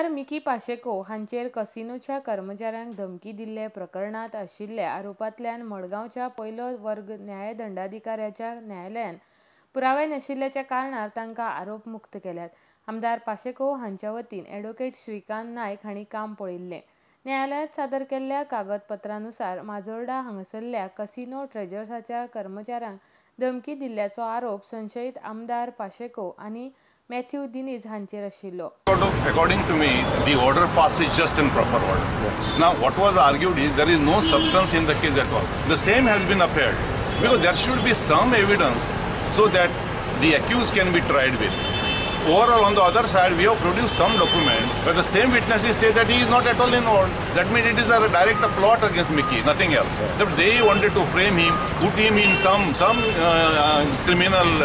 Mickey Pacheco हांचेर कसिनोच्या कर्मचाऱ्यांक धमकी दिल्ले प्रकरणांत आशिल्ल्या आरोपांतल्यान मडगांवच्या पयलो वर्ग न्यायदंडाधिकाऱ्याच्या न्यायालयान पुरावे नाशिल्ल्याच्या कारणान तांकां आरोप मुक्त केल्यात. आमदार पाशेको हांच्या वतीन ॲडव्होकेट श्रीकांत नायक हांणी काम पळयिल्लें. न्यायालयांत सादर केल्ल्या कागदपत्रानुसार माजोर्डा हांगासरल्या कसिनो ट्रेजर्साच्या कर्मचाऱ्यांक धमकी दिल्ल्याचो आरोप संशयित आमदार पाशेको आनी मॅथ्यू दिनीज हांचेर आशिल्लो. According to me, the order passed is just in proper order. Now, what was argued is there is no substance in the case at all. The same has been upheld because there should be some evidence so that the accused can be tried with. Overall, on the other side, we have produced some document where the same witnesses say that he is not at all involved. That means it is a direct plot against Mickey, nothing else. They wanted to frame him, put him in some criminal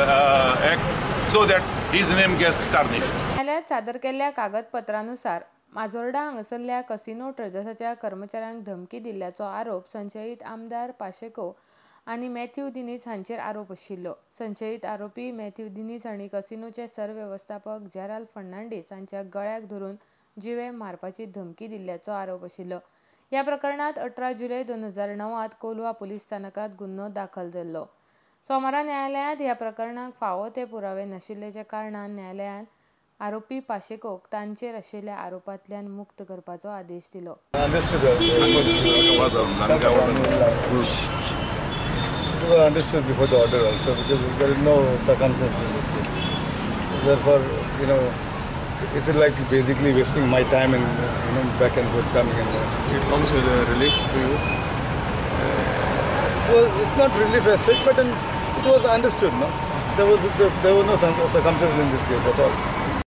act so that his name gets tarnished. न्यायालयात सादर केल्ल्या कागदपत्रानुसार माजोर्डा हांगासरल्या casino ट्रेजर्साच्या कर्मचाऱ्यांक धमकी दिल्ल्याचो आरोप संशयित आमदार पाशेको आनी मॅथ्यू दिनीज हांचेर आरोप आशिल्लो. संशयित आरोपी मॅथ्यू दिनीज हांणी कसिनोचे सरवेवस्थापक जेराल्ड फर्नांडीस हांच्या गळ्याक धरून जिवे मारपाची धमकी दिल्ल्याचो आरोप आशिल्लो. ह्या प्रकरणांत 18 जुलय 2009 कोलवा पुलीस स्थानकांत गुन्हो दाखल जाल्लो. सोमारा न्यायालयांत ह्या प्रकरणाक फावो ते पुरावे नाशिल्ल्याच्या कारणान न्यायालयान आरोपी पाशेकोक तांचेर आशिल्ल्या आरोपांतल्यान मुक्त करपाचो आदेश दिलो. It was understood before the order also, because there is no circumstance in this case. Therefore, you know, it's like basically wasting my time and, you know, back and forth coming and going. It comes as a relief to you? Well, it's not relief as such, but then it was understood, no? There was no circumstance in this case at all.